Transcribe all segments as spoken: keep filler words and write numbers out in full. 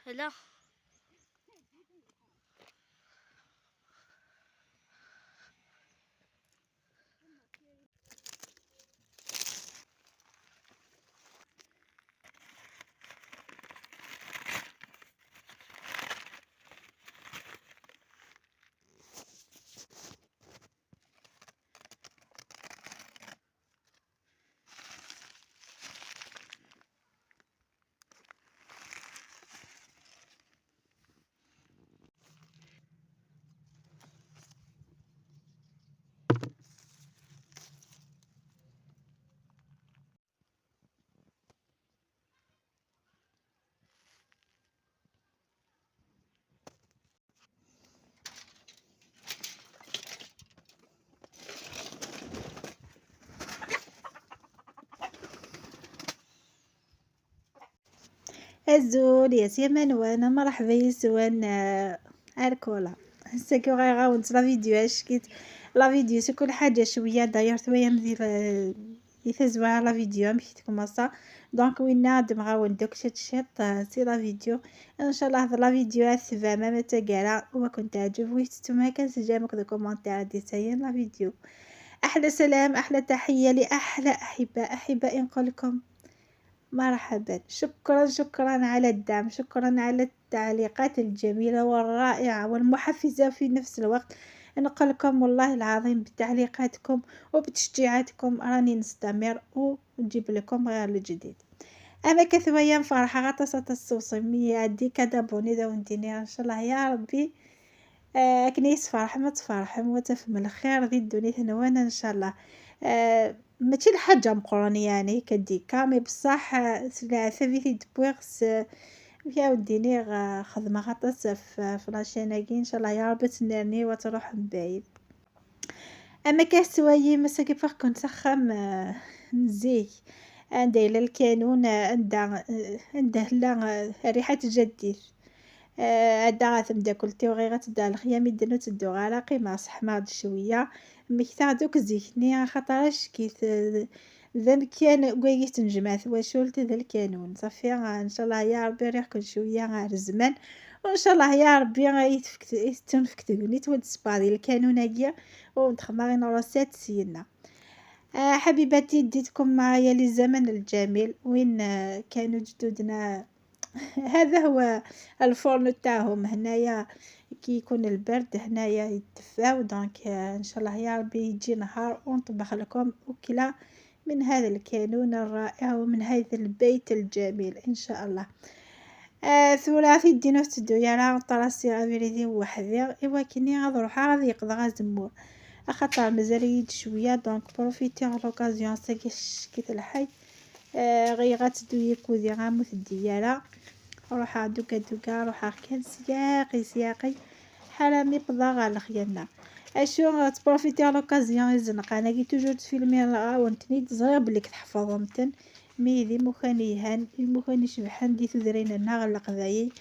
Voilà. Azul, yes, ya manwan, مرحبا يسوان. آه، أركولا. هسه كي غير غاونت لا فيديو اشكيت لا فيديو سي كل حاجة شوية داير ثوية مثل يتزوى لا فيديو مشيت كوماسا. دونك وين نادم غاون دوك شت شت، آه، سي لا فيديو. ان شاء الله هاد لا فيديو السبامة متقالة وكنت تعجب ويتتما كان سجامك دو كومنتير دي سيان لا فيديو. احلى سلام، احلى تحية لاحلى احباء، احباء نقول لكم مرحبا، شكرا، شكرا على الدعم، شكرا على التعليقات الجميلة والرائعة والمحفزة في نفس الوقت. نقول لكم والله العظيم بتعليقاتكم وبتشجيعاتكم راني نستمر ونجيب لكم غير الجديد. اما كثويا فرحة غطاسة الصوصي مية دي كادابوني داون دينير ان شاء الله يا ربي. آه، كنيس فرح ما تفرحم وتفهم الخير ذي الدنيا هنوانا ان شاء الله. آه، ماشي الحاجة مقرون يعني كديكا، مي بصح، آه، سلعة ثابت يدبويغس، آه، ويا وديني غا خدمة غطاس في، في لاشين هاكي، ان شاء الله يا ربي تنرني وتروح من بعيد. اما كاع سوايي مساكي فاغ كنت سخام، آه، نزيك. عندها إلا الكانون، آه، عندها، آه، عندها لا، آه، ريحة جديد. آه، عندها غا تمداكلتي وغي غتدها الخيام يدنو تدو غا راقي مع صحماض شوية. مكتا دوك زيكني خاطرش كيت، آه، ذا مكيان كويس تنجمع ثواشولت ذا الكانون. صافي، آه، ان شاء الله يا ربي ريحكم شوية غا الزمان. وان شاء الله يا ربي غا يتفك، يتنفك تقولي تود سباري الكانون هاكيا. ونتخمارين روسات سينا. آه، حبيباتي، ديتكم معايا للزمن الجميل وين، آه، كانوا جدودنا. هذا هو الفرن تاعهم هنايا، كي يكون البرد هنايا يتدفاو. دونك، آه، ان شاء الله يا ربي يجي نهار ونطبخ لكم اكلة من هذا الكانون الرائع ومن هذا البيت الجميل ان شاء الله. آه، ثورة في الدين وتدو يا راه طراسي غافيريدي وحدي. ايوا كني غاد نروح غادي يقضى غا زمور، اخاطر مازال يد شويه. دونك بروفيتي على لوكازيون ساكي شكيت الحي. آه، غي غتدو يكودي غا موت الدياله. روح دوكا دوكا، روح كان سياقي سياقي. حرامي بضا غا الخيانه. اشو غتبروفيتي على لوكازيون الزنقه انا كي توجور تفيلمي راه ونتني تزرير بلي كتحفظهم تن. مي ذي مكان يهان، المكان يشبحن دي ثدرين النار القبايل.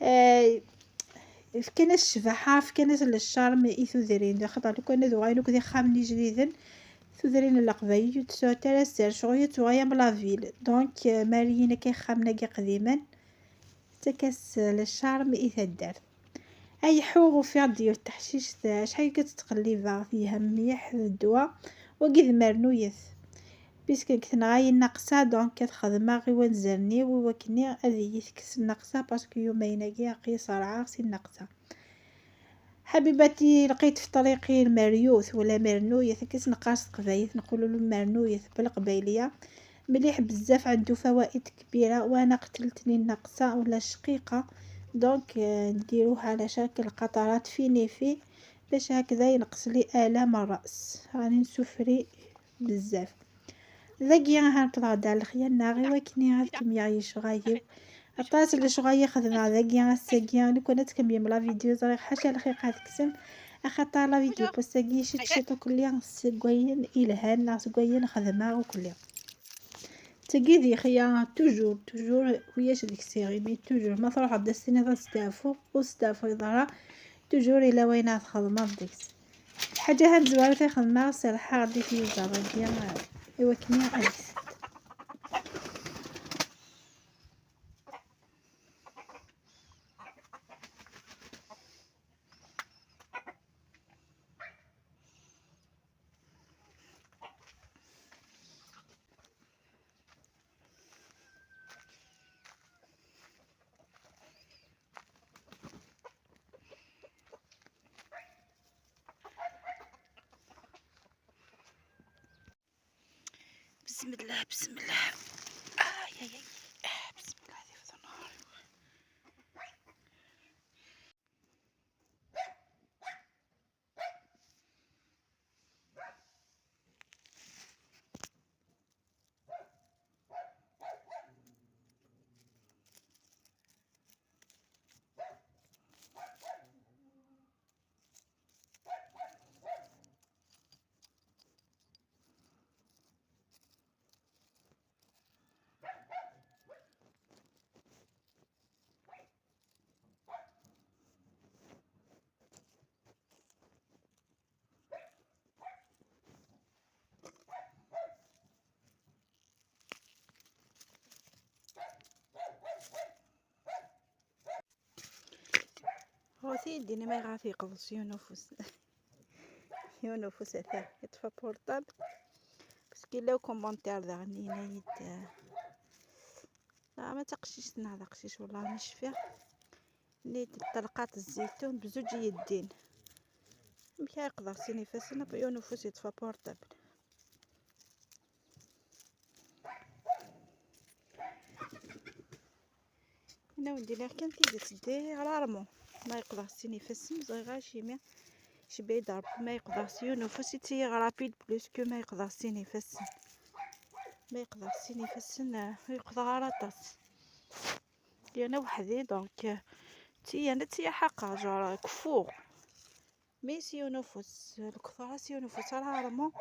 آه، فكان الشبحة، فكان الشارم يثدرين. دي خطر لو كان ذو غاينوك ذي خامني جديدا. ثدرين القبايل، تسعة ترى سر، شغل يتوغيا بلا فيل. دونك، آه، مارينا كي خامنا كي قديما. تكس للشارم يثدر. اي حوغ وفي راديو التحشيش ذا شحال كتتقلب فيها مليح الدواء. وقد مرنويث بيسك كتنغاي النقصة، دونك كتخدم غي ونزرني ووكني هذه يتكس النقصة باسكو يومين هاكي قيصر عاصي النقصة. حبيباتي، لقيت في طريقي المريوث ولا مرنويث، كيس نقاص قبايل نقولوا له مرنويث بالقبايلية. مليح بزاف، عنده فوائد كبيرة، وانا قتلتني النقصة ولا الشقيقة. دونك، آه، نديروه على شكل قطرات فيني في باش هكذا ينقص لي آلام الرأس. راني نسوفري بزاف. ذاكي ها نطلع دار الخيانة غير وكني هاد كمية يشغايب. عطات لي شغاية خدمة ذاكي ها الساقية. لو كانت كمية من لا فيديو زرير حاشا الخير قاعد كسم. اخطر لا فيديو بوستاكي شي تشيطو كليا سكوين إلهان سكوين خدمة وكليا. تقيدي خيا توجور، توجور وياش ديك السيري، مي توجور ما تروح عند السنة تستعفو وستعفو يضرا. توجور إلا وين تخدم ديكس. الحاجة هاد زوارة تخدمها سرحة غادي في زرقية. إوا كني غادي. بسم الله، بسم الله. آه، يا، يا، يا. آه، بسم الله، هذه في النهار. هو سيدي، أنا ما يغاث يقضي يونفوس. يونفوس أثاه يطفى بورطابل. بس كي لو كومونتير ذا غني نايد. لا، ما تقشيش، نهار قشيش والله ما شفيع. نيت الطلقات الزيتون بزوج يدين. مكا يقدر سيني فاسنا بيونفوس يطفى بورطابل. هنا ودي ليه كان تيجي تدي على رمو. ما يقدر سيني فاسن زي غاشي مي. شبي دار ما يقدر سيونفوس يتي رابيد بلوس كو ما يقدر سيني فاسن. ما يقدر سيني فاسن، آه، يقدر على طاس. دي أنا وحدي، دونك، آه، تي أنا تي حقا جار كفور. مي سيونفوس، الكفار سيونفوس راه رمو.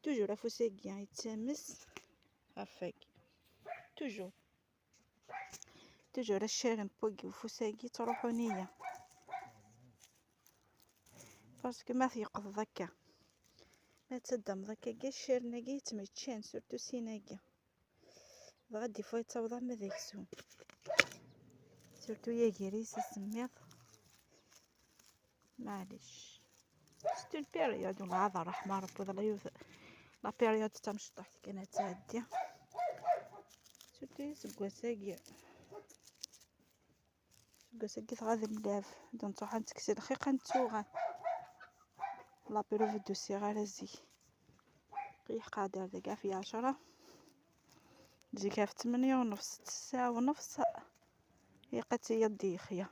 توجور أفوساكي يتسمس. هافاكي. توجور. توجور الشير نبوكي وفوساكي تروحو نية. باسكو ما تيقض ذكا. ما تدم ذكا كاع الشير ناكي يتمتشان، سورتو سيناكي. بغا دي فوا يتصاوض ما داكسو. سورتو يا كريس السميض. معليش. ستو البيريود ولا هذا الرحمة ربي ولا يوث. لا بيريود تاع مشطح كانت تعدي. سورتو يسقوا ساقي. سقوا ساقي غادي نلعب. دون صح نتكسي دقيقة نتوغا. لا بيرو فيديو سي غير زي. قيح قادر دقا في عشرة. زي كاف ثمانية ونص، تسعة ونص. هي قتي يدي خيا.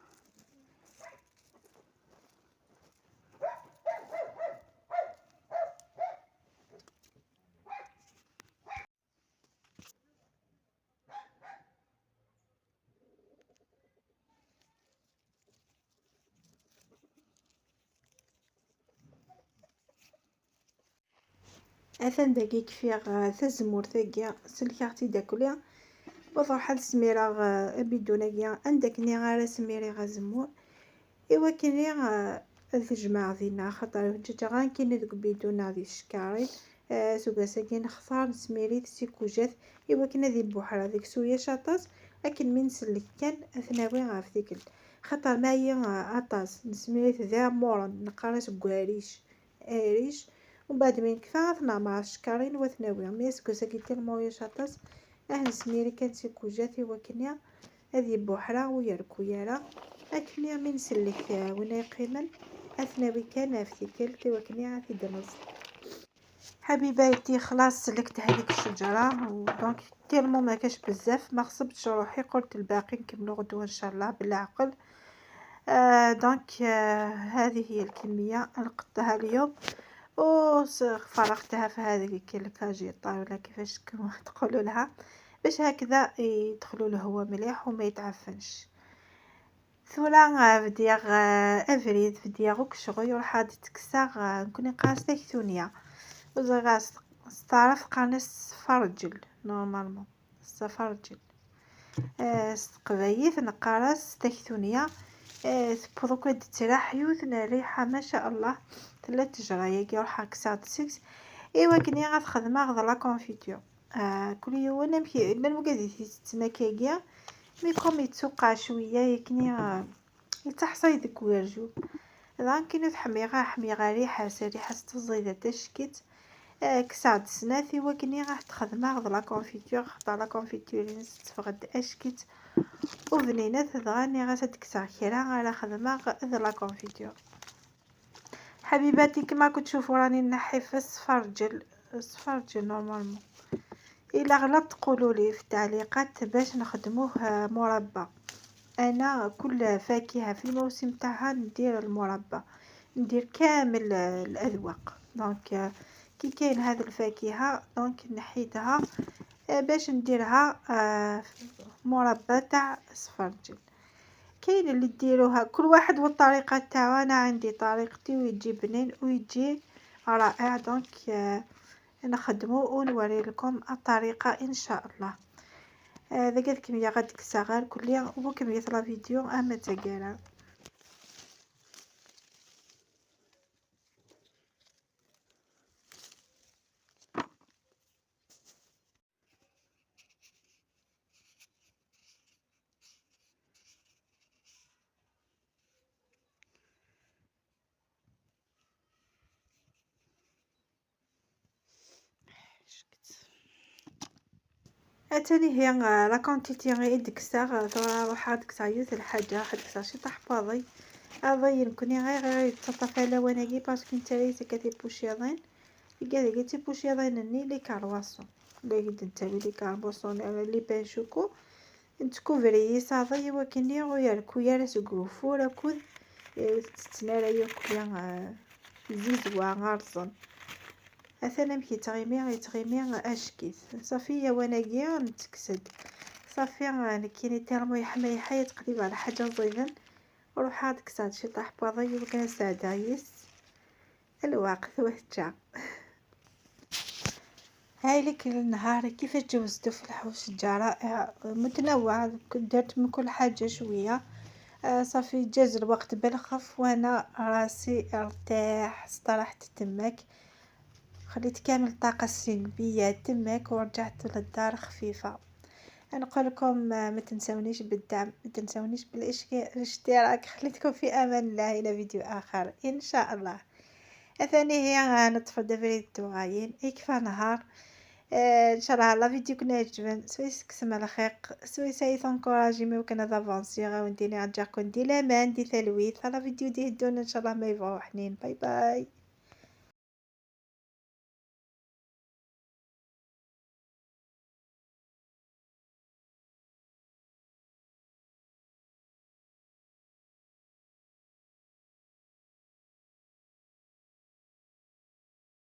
Atan dagi kfiɣ, ah, tazemmurt-agi, sellkeɣ-tt-id akk-, ad ruḥeɣ ad smireɣ, ah, abidun-agi, anda akken ara smiriɣ azemmur. Iwakken, ah, ad t-jemɛeɣ dinna, axaṭer ǧǧeǧ ɣer nekkini deg ubidun neɣ di tcekkarin. Ah, aseggas-agi nextar nesmir-it s ikujat, iwakken ad ibuḥra deg-s uyac aṭas, akken mi nsellek kan ad t-nawi ɣef tikkelt. Xaṭer ma yi, ah, aṭas, nesmir-it d iɛemmuren, neqqar-as deg uɛric, aric, umbeɛd mi nekfa ad t-neɛmer s tcekkarin u ad t-nawi. Mi aseggas-agi tellement uyac aṭas, ah nesmir-it kan s ikujat iwakken ad ibuḥra ur yerku ara. Akken mi nsellek, ah, win ay yeqqimen, ad t-nawi kan ɣef tikkelt iwakken ad t-id-neẓẓ. حبيباتي، خلاص سلكت هذيك الشجرة، و donc tellement ما كاش بزاف، ما خصبتش روحي، قلت الباقي نكملو غدوة إن شاء الله بالعقل. آه، donc، آه، هذه هي الكمية لقطتها اليوم، وفرغتها في هذيك الكاجيطة ولا كيفاش كما تقولوا لها، باش هكذا يدخلوا الهواء مليح وما يتعفنش. ثورة، آه، بديغ، آه، أفريد، بديغ أكشغل، يروح هاد تكساغ، آه، نكون قاس تكثونية. وزغاس تعرف قانس فرجل، normalement. السفرجل. آه، س تقبايليت نقارس تكثونية. آه، تبوض كد تراح يوث ريحة ما شاء الله. تلا تجرى ياكي روحها كسات سكس. إيوا كني غتخدمها غد la confiture. آه، كل يوم أنا مكي-، أنا مقادي تتسمى كيكيا. Mais comme يتسوقع شوية ياكني، آه، يتحصي ديك ويرجو. دانك كي نتحميغا، حميغا ريحة، ريحة تزيد تشكيت. آه، كسعد سناتي وكني راح تخدمها غد la confiture، خاطر la confiture نستفغد أشكيت وبنينات، دغاني غا تدكسع كرا على خدمة غد la confiture. حبيباتي، كما كنتو تشوفوا راني نحي في السفرجل، السفرجل normalement. إلا غلطت قولولي في التعليقات باش نخدموه مربى. أنا كل فاكهة في الموسم تاعها ندير المربى، ندير كامل الأذواق. Donc كي كاين هذه الفاكهة donc نحيدها باش نديرها مربى تاع سفرجل. كاين اللي ديروها كل واحد والطريقة تاعو، أنا عندي طريقتي ويجي بنين ويجي رائع. Donc نخدمو ونوري لكم الطريقة إن شاء الله. هذا قال كمية غاديك ساغر كليا وكمية لا فيديو أما تقرا. اتاني هي لا كونتيتي غي دكسا، روح دكسا يوث الحاجه، دكسا شي طاح باضي. هذا يمكن غير غير يتصطف على وناقي باسكو نتا ليس كتي بوشيضين. يقال لي تي بوشيضين ني لي كارواسون، لا يقد نتاوي لي كارواسون لي بان شوكو. نتكوفري صافي وكني غير كويار سكروفور اكل. تتنارا يوكلي زيزوا غرزن. اثنا مكي تغيمي غي تغيمي اشكيث. صافي يا وناقي نتكسد. صافي نكيني تيرمو يحمى يحيى تقريبا على حاجه زيدن. روح هذيك ساعه شي طاح بوضي وكان ساعه عيس. الوقت وهجا. هاي لك النهار كيفاش جوزتو في الحوش، جا رائع متنوع، درت من كل حاجة شوية. آه، صافي جاز الوقت بالخف وانا راسي ارتاح، استرحت تماك، خليت كامل الطاقة السلبية تماك ورجعت للدار خفيفة. نقول لكم، آه، ما تنسونيش بالدعم، ما تنسونيش بالاشتراك. خليتكم في امان الله الى فيديو اخر ان شاء الله. اثاني هي غنطفى دبري الدوغايين يكفى نهار. آه، ان شاء الله لا فيديو كنا يعجبن سوي سكسم على خيق سوي ساي تنكوراجي مي وكنا دافونسي غاونديني عجاكم دي لامان دي ثلويث على فيديو دي هدونا ان شاء الله ما يبغوا حنين. باي باي.